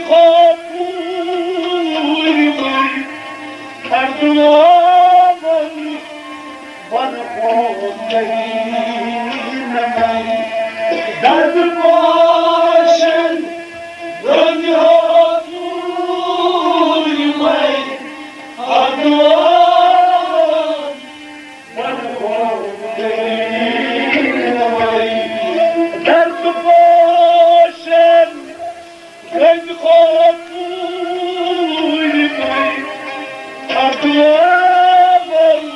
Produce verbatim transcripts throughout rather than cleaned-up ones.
خوف پوٗرۍ وٲلۍ ہر دُعاون برہوت کٔرِنَمَے۔ درد پوشن رنگ ہو پوٗرۍ وٲلۍ ہر دُعاون برہوت کٔرِنَمَے۔ درد پوشن گٔنٛدۍ خوف پوٗرۍ گٔے، اَدٕ آوَل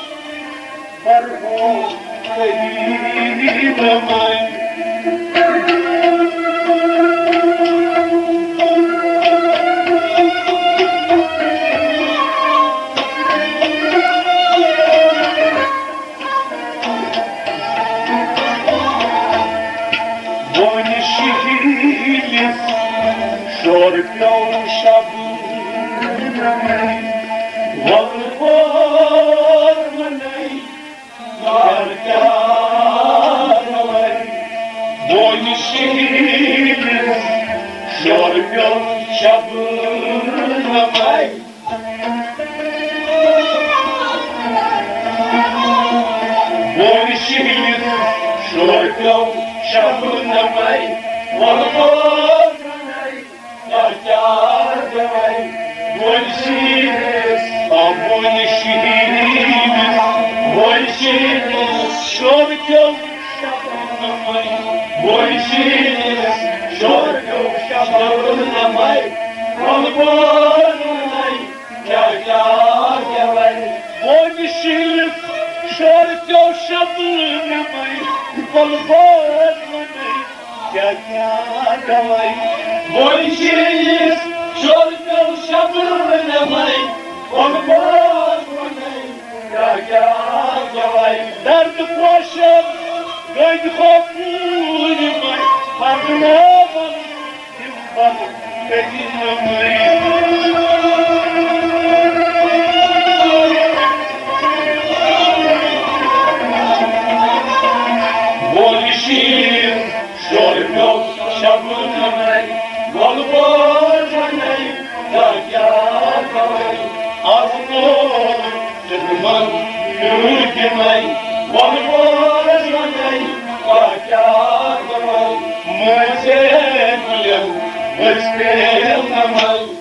مرحوم کٔرِنَمَے۔ وۄنۍ شِہلِس شور پیوٚو شبنمے، وۄلہٕ پوروَنے، یار کیٛاہ روے۔ وۄنۍ شِہلِس شور پیوٚو شبنمے۔ وۄنۍ شِہلِس شور پیوٚو شبنمے، وۄلہٕ پوروَنے، یار کیٛاہ روے۔ وۄنۍ شِہلِس، آ، وۄنۍ شِہلِس، وۄنۍ شِہلِس شور پیوٚو شبنمے، وۄنۍ شِہلِس شور پیوٚو شبنمے، وۄلہٕ پوروَنے، کیٛاہ، کیٛاہ، کیٛاہ وَنہِ؟ وۄنۍ شِہلِس شور پیوٚو شبنمے، وۄلہٕ پوروَنے، کیٛاہ، کیٛاہ، کیٛاہ وَنہِ؟ وۄنۍ شِہلِس شور پیوٚو شبنمے، وۄلہٕ پوروَنے، کیٛاہ، کیٛاہ، کیٛاہ وَنہِ؟ درد پوشن گٔنٛدۍ خوف پوٗرۍ وٲلۍ ہر دُعاون وۄنۍ شِہلِس شور پیوٚو شبنمے، وۄلہٕ پوروَنے، کیٛاہ، کیٛاہ روے۔ آز کوٚر خدمت پیوٚو تِمے، وۄلہٕ پوروَنے، کیٛاہ، کیٛاہ روے۔ مٲنٛزے گُلٮ۪ن مٔژھ پیل نمے۔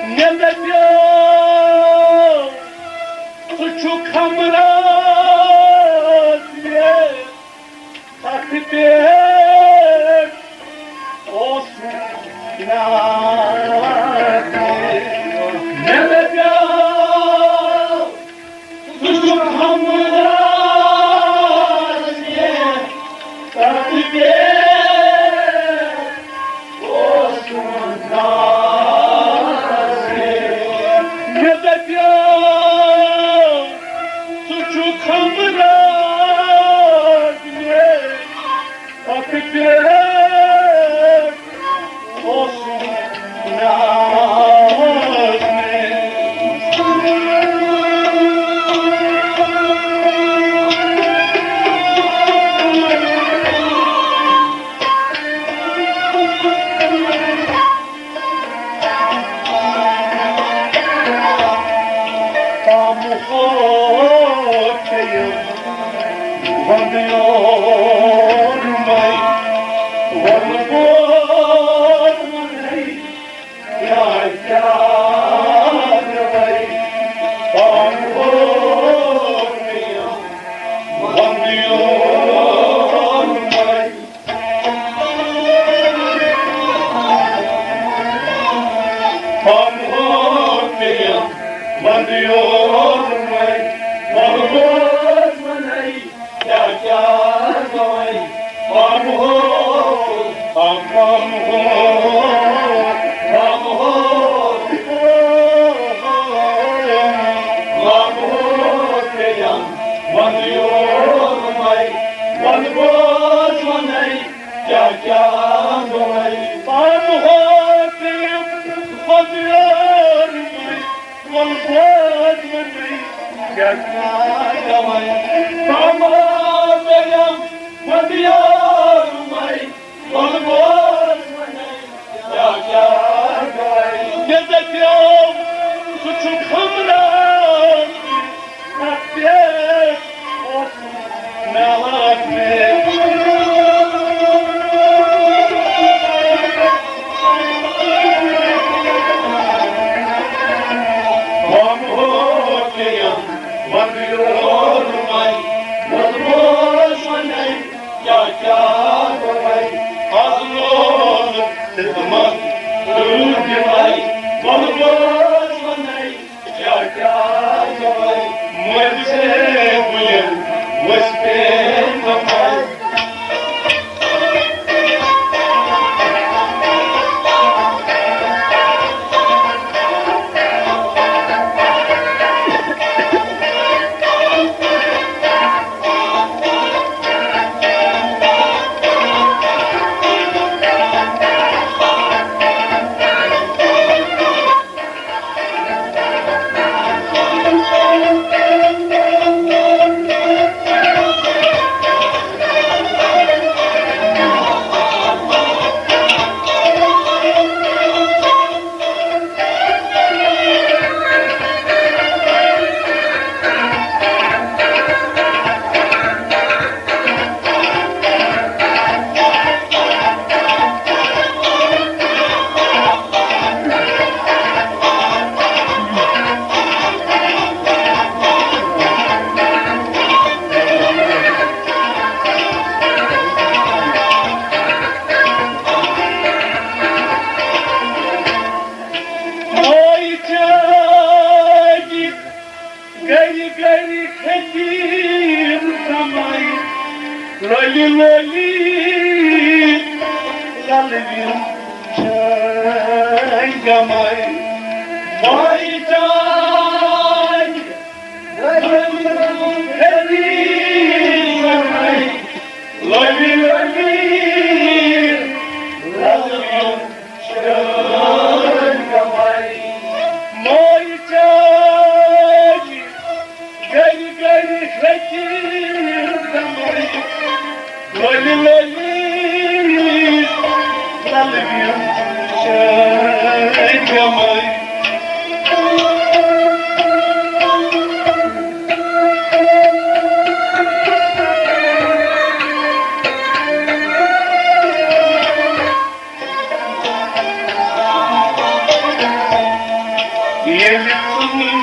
مےٚ دَپیو، ژٕ چھُکھ ہمراز مےٚ، تَتھ پٮ۪ٹھ اوسُم ناز۔ مےٚ دَپیو، ژٕ چھُکھ ہمراز مےٚ، تَتھ پٮ۪ٹھ اوسُم ناز۔ مےٚ دَپیو، ژٕ چھُکھ ہمراز مےٚ، تَتھ پٮ۪ٹھ اوسُم وَلہٕ بوز وۄنۍ، کیٛاہ کیٛاہ گوٚوَے؟ بابا پیٚیَم وۄنۍ یارٕ وۄنۍ، وَلہٕ بوز وۄنۍ، کیٛاہ کیٛاہ گوٚوَے؟ مےٚ دَپیو، سُہ چھُ خمران، نَتہٕ پٮ۪ٹھ اوس گرِ گرِ حکیم زمائی، لولی لولی للوی چھٲنۍ گمائی۔ مائی جان، گرِ گرِ حکیم زمائی، لولی لولی للوی مائی جان، گرِ گرِ حکیم زمائی، لولی لولی للوی چھٲنۍ گمائی۔ ییٚلہِ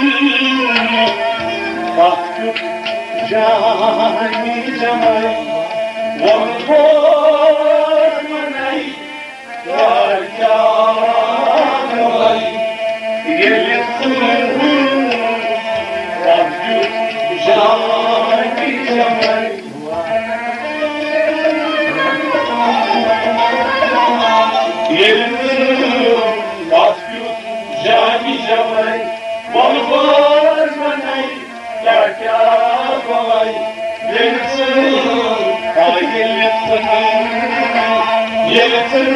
ژٕ تَتھ کیُتھ جانی جمائی وۄنۍ بوز وَنَے، یار کیٛاہ وَنَے؟ ییٚلہِ ژٕ تَتھ کیُتھ جانی جمائی ییٚلہِ نہٕ اَتھ کیُتھ جامہِ جمٲے، وَلہٕ بہٕ حظ وَنَے، کیٛاہ کیٛاہ گوٚوَے؟ ییٚلہِ ژٕ، آ، ییٚلہِ ژٕ، ییٚلہِ ژٕ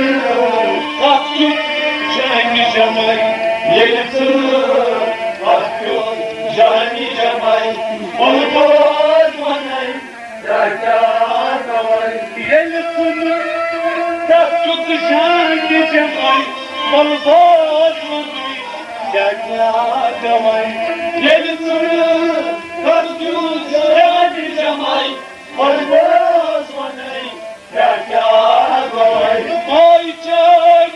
اَتھ کیُتھ جامہِ جمٲے، ییٚلہِ ژٕ اَتھ کیُتھ جامہِ جمٲے، وَلہٕ بہٕ حظ وَنَے، ییٚلہِ ژٕ نہٕ تَتھ کیُتھ جامہِ جمٲے، وَلہٕ بہٕ حظ وَنَے، کیٛاہ کیٛاہ گوٚوَے؟ ییٚلہِ ژٕ نہٕ تَتھ کیُتھ جامہِ جمٲے، وَلہٕ بہٕ حظ وَنَے، کیٛاہ کیٛاہ گوٚوَے؟ ماے چٲنۍ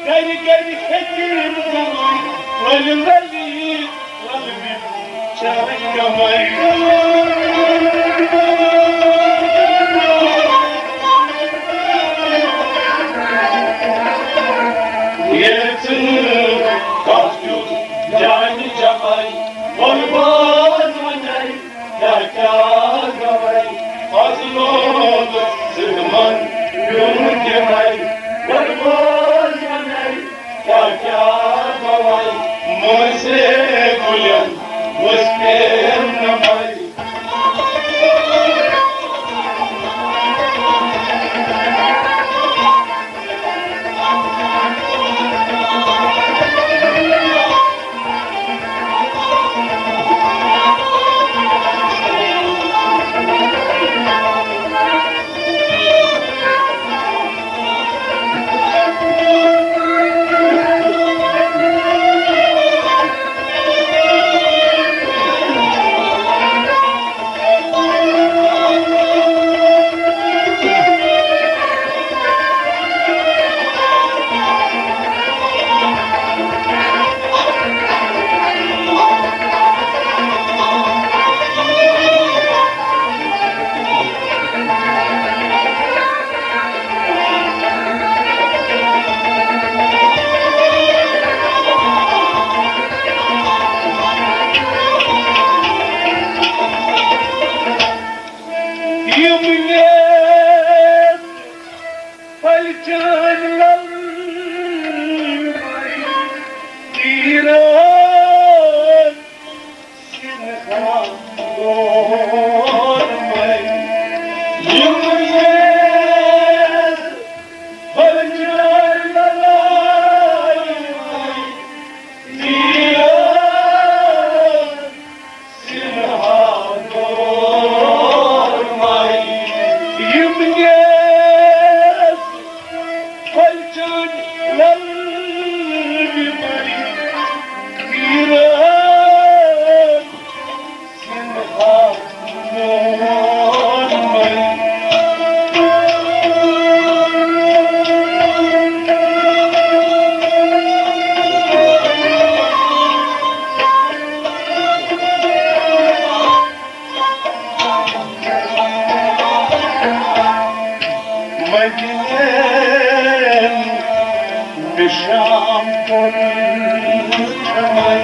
گَرِ گَرِ حکیم زمائی، ؤلِو ؤلِو۔ ییٚلہِ ژٕ کَتھ کیُتھ جانہِ جمائی، وَلہٕ بہٕ حظ وَنَے، کیٛاہ کیٛاہ گوٚوَے؟ از لوگ چٲنۍ لل تیٖرن سِنہا گورمے۔ یِم ییٚتہِ بٔلۍ چٲنۍ للایہِ تیٖرن سِنہا گورمے۔ یِم ییٚتہِ بٔلۍ چٲنۍ لل یِمے تیٖرن سِنہا گورمے۔ مدیٖنہٕ نِشام کوٚر تھمے،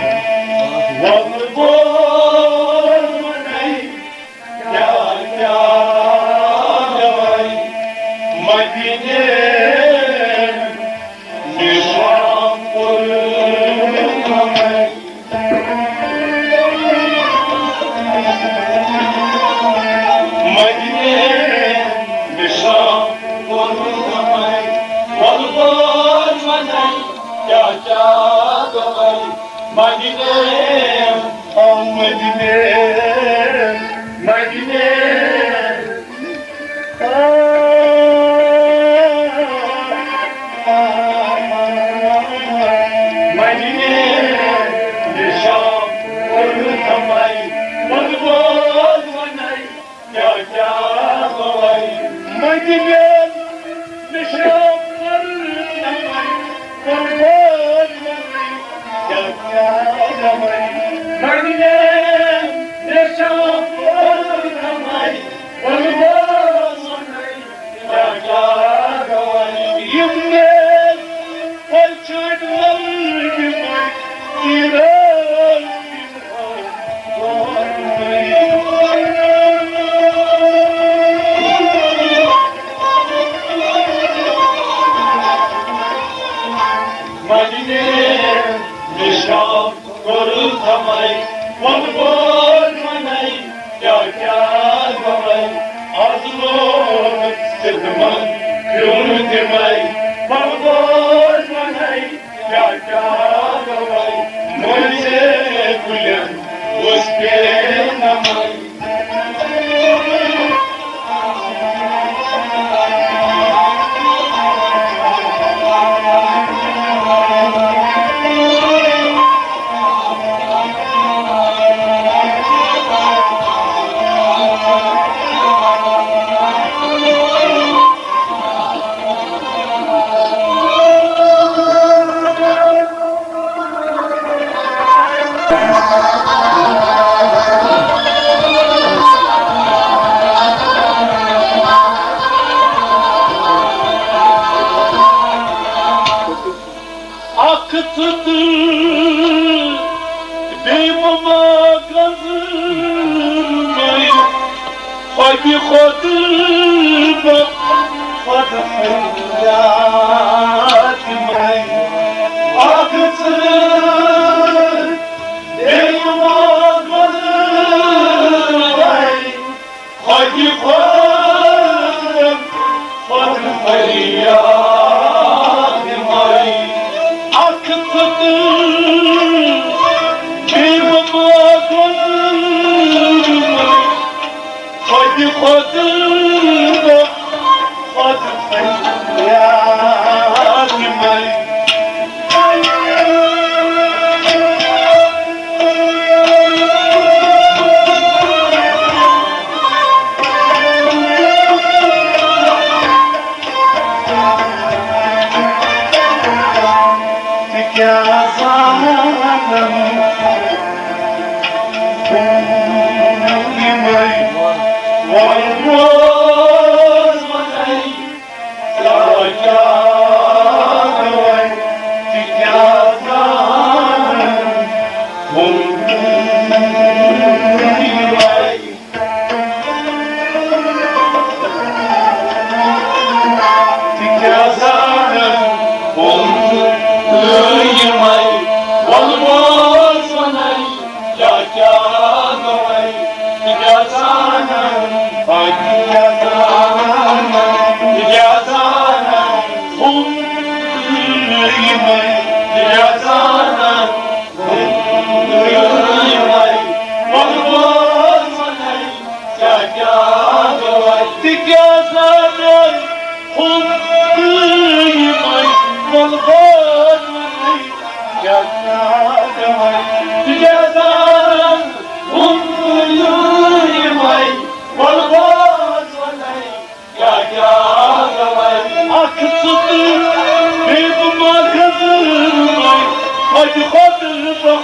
وۄنۍ بوز وَنے، کیٛاہ کیٛاہ گوٚوے؟ مدیٖنہٕ نِشام کوٚر تھمے۔ مدیٖنہٕ نِشام کوٚر تھمے، وۄنۍ بوز وَنے، کیٛاہ کیٛاہ گوٚوے؟ مدیٖنہٕ، آ مدیٖنہٕ، مدیٖنہٕ۔ مدیٖنہٕ نِشام کوٚر تھمے، وۄنۍ بوز وَنے، کیٛاہ کیٛاہ گوٚوے؟ مدیٖنہٕ نِشام کوٚر تھمے، وۄنۍ بوز وَنے، کیٛاہ کیٛاہ گوٚوے؟ مدیٖنہٕ نِشام کوٚر تھمے، وۄنۍ بوز وَنے، کیٛاہ کیٛاہ گوٚوے؟ یِم مےٚ پہچان وٲلۍ یِمے تیٖرن مدیٖنہٕ نِشام کوٚر تھمے، وۄنۍ بوز وَنے، کیٛاہ کیٛاہ گوٚوے؟ از لوگ سِدمن پیوٚن تِمے، وۄنۍ بوز وَنے، کیٛاہ کیٛاہ گوٚوے؟ مٔنٛزۍ کُلٮ۪ن اوس پے نمے۔ اکھ ژٕ تہٕ بیٚیہِ مما گٔنٛزرمے، خۄدِ خۄد بہٕ خۄد فریاد مے۔ اکھ ژٕ بیٚیہِ مما گٔنٛزرمے، خۄدِ خۄد، خۄد فریاد مے۔ اکھ ژٕ تہٕ بیٚیہِ مما گٔنٛزرمے، خۄدِ خۄد، خۄد فریاد مے۔ بوز وَنے، کیٛاہ کیٛاہ گوٚوَے؟ تِکیٛازِ ہُم یِمَے، وَلہٕ بوز وَنے، کیٛاہ کیٛاہ گوٚوَے؟ اَکھ ژٕ تہٕ بیٚیہِ بہٕ ما کھسہٕ وۄنۍ، وۄنۍ کھۄتہٕ بہٕ کھۄتہٕ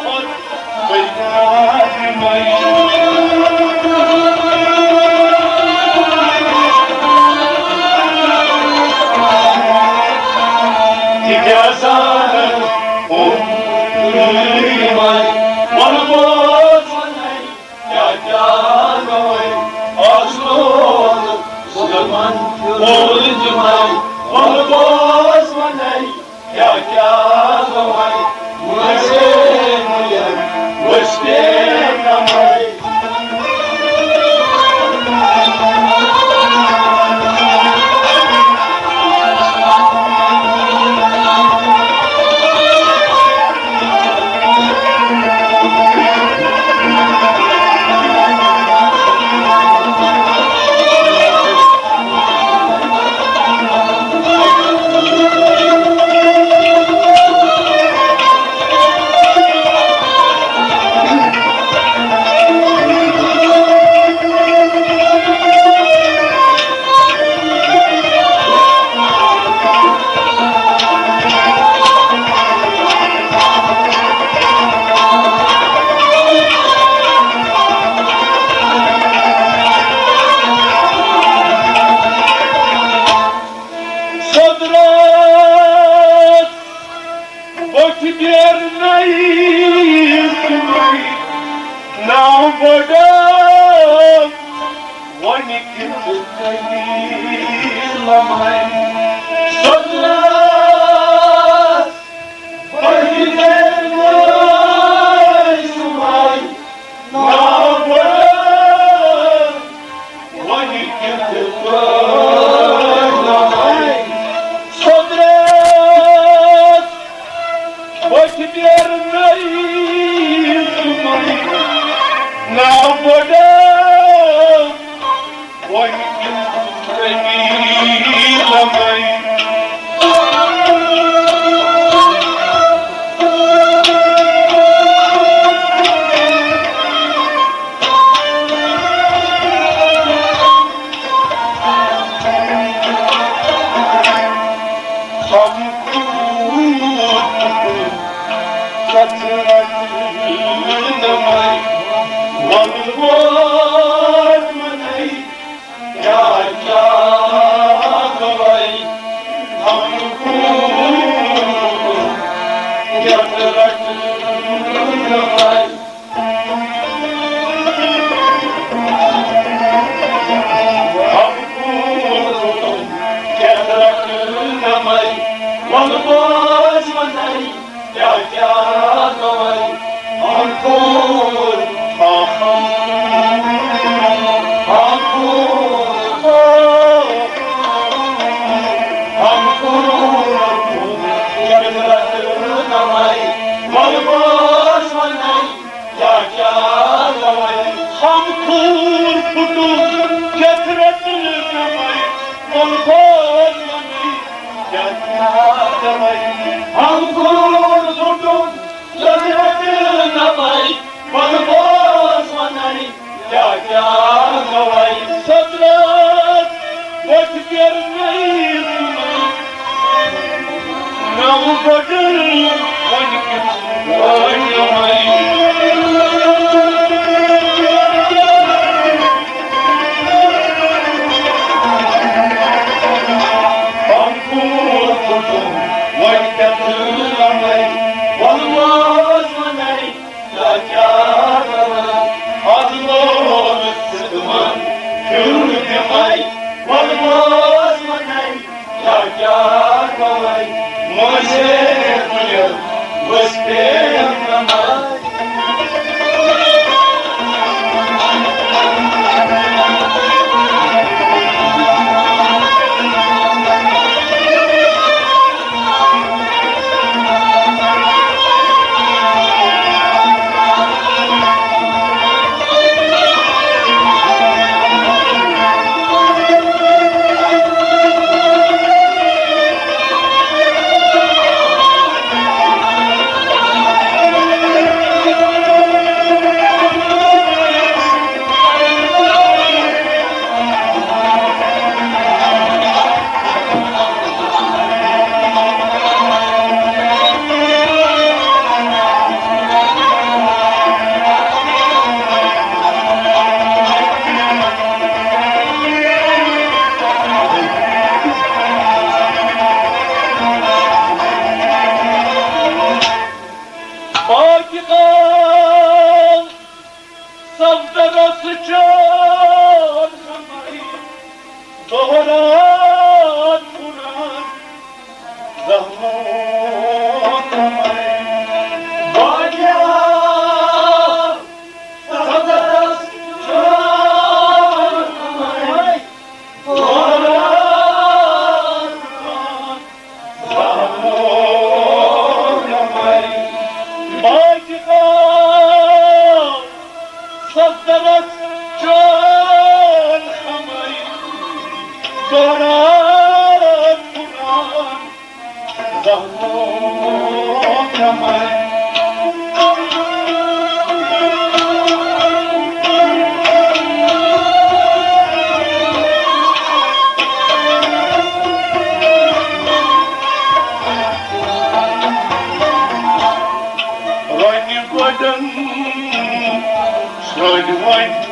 کیٛاہ کیٛاہ گوٚوَے؟ مُلے مُلے، وٕچھ پے کمَے۔ سۄدرَس بٔتھِ نیرنَے سُمَے ناو بٔڑ، وۄنۍ کِتھ کٔنۍ لَمَے؟ سۄدرَس بٔتھِ نیرنَے سُمَے ناو بٔڑ، وۄنۍ کِتھ پٲٹھۍ وَنے؟ سۄدرَس بٔتھِ نیرنَے سُمَے ناو بٔڑ، وۄنۍ کِتھ پٲٹھۍ وَنے؟ ہم کھوٗر پھُٹُن کیٛاہ رَٹنہٕ نَمَے، وَلہٕ بوز وَنے، کیٛاہ کیٛاہ گوٚوَے؟ ہم کھوٗر پھُٹُن کیٛاہ رَٹنہٕ نَمَے، وَلہٕ بوز وَنے، کیٛاہ کیٛاہ گوٚوَے؟ سۄدرَس وۄتھ پھِرنَے نَو بَٹُن وۄنۍ کِتھ وۄنۍ وۄنۍ۔ ہم کھوٗر پھُٹُن وۄنۍ کیٛاہ تہٕ لَمَے، وَلہٕ بوز وَنے، کیٛاہ کیٛاہ گوٚوَے؟ آز لوگ ژٕ تِمَن پھِرُن تِمَے، وَلہٕ بوز وَنے، کیٛاہ کیٛاہ گوٚوَے؟ مٔنٛزۍ ہے تُلِتھ ؤسۍ پیٚیَم نَمَے۔ رۄنہِ گۄڈَن سۭتۍ وۄنۍ